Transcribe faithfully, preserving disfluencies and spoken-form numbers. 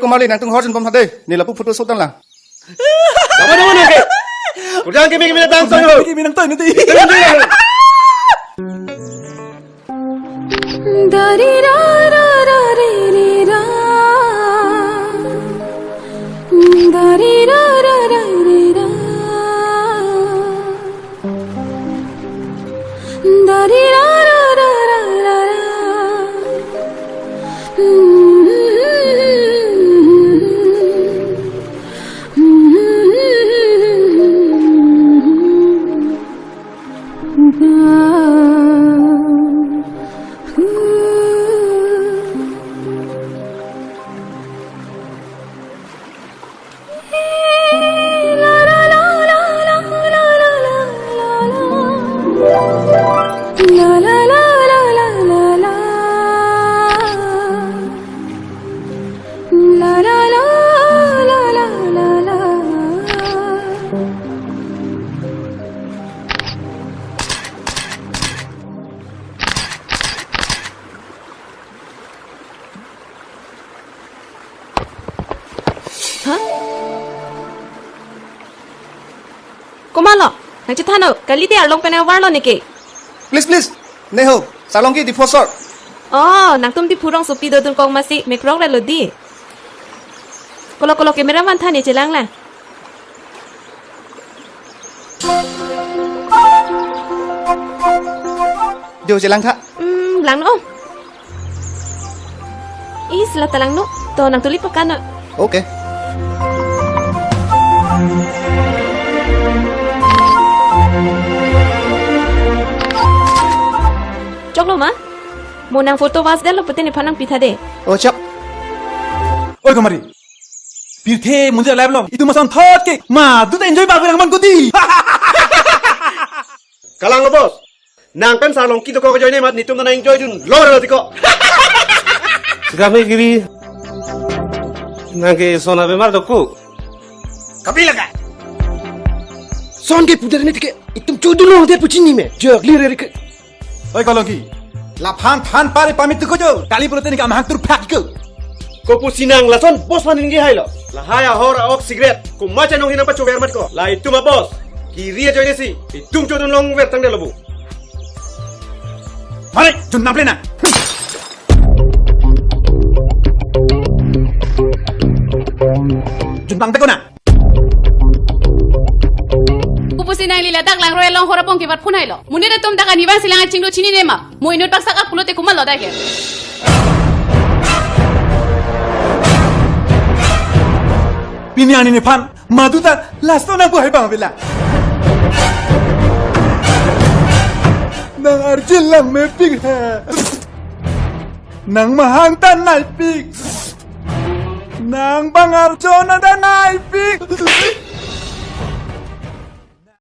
Kumali, nangtum hor jun bom tha dei. Ne lapu photo shoot dam lang. Dama dama nang ke. Kurang ke mik mina tang tang ho. Mik mina tang tang. Dari ra ra ra re re ra. Dari ra ra ra re ra. Dari ra ra ra ra ra ra. Ha? Komatlo? Nangchethanlo, kalite arlong pen avarlo neke. Please, please. Ne ho, Sarlongki Diphu asor. Oh, nangtum Diphu rongsopi dodun kok masi, mekrok relo dei. Kolo kolo, camera man than ne chelang lang. Jo, chelang tha. Hmm, langno. Ih, sila ta langno. To nangtuli pakano. Okay. Choklo ma? Mo nang photo vas delo pute nephan nangpi tha dei. Oh, chok. Oi, Kumari. Pirthe munjir alive along itum ason thot ke madu ta enjoy bak nang man ko dei. Kalang lo boss. Nang pen Sarlongki dokok ajoine mat netum ta nang enjoy dun lo lo tiko. Sudah me giri. Nang ke sona bemar dokok. Kapi laka. Son ke puder ne tike itum chodun lo de pu chini me. Jagli re ke. Oi Kolongki. Laphan than pare pamit tu ko jo. Kali pulote ne ke amahang turphak ko. Kopusi nang lason boss man ningje hailo. Lahai ahor a-ok cigarette. Komat chenong hinang pachover mat ko. La itum a-boss. Giri ajoine si. Itum chodun longver tangdet lo bu. Mari, jun nample na. Jun tang teko na. Kopusi nangli ladak langroi along hor apong kebat phun hailo. Monit atum dak ani bang silang aching do chinine ma. Mo inut baksak ak pulote komatlo dak ke. Pini ani nephan madu ta last nang buhai bang bela. Nang arjil lang mepik ha. Nang mahang ta naipik. Nang bang arjona ta naipik.